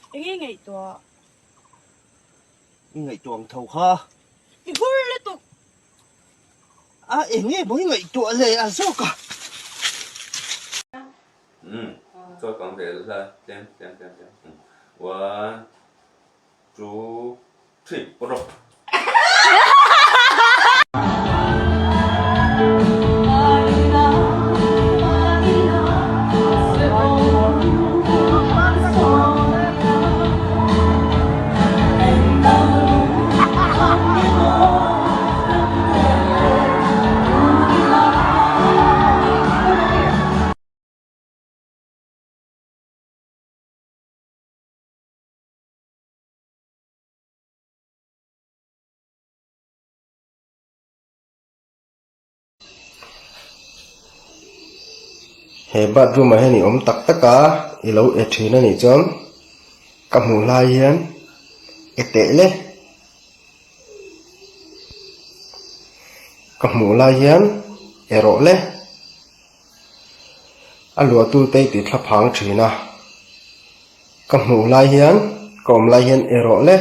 Enge ngaihtuah? I ngaihtuah ang tho kha. I hur lutuk. A enge maw i ngaihtuah le a zawk a. Umm chawi kang ve la tlem tlem tlem tlem one two three pawt rawh. He bathroom ah hian i awm tak tak a i lo e thin a nih chuan ka hmuh lai hian e teh le ka hmuh lai hian e rawh le a luahtu te i ti thla phang thin a ka hmuh lai hian ka awm lai hian e rawh le.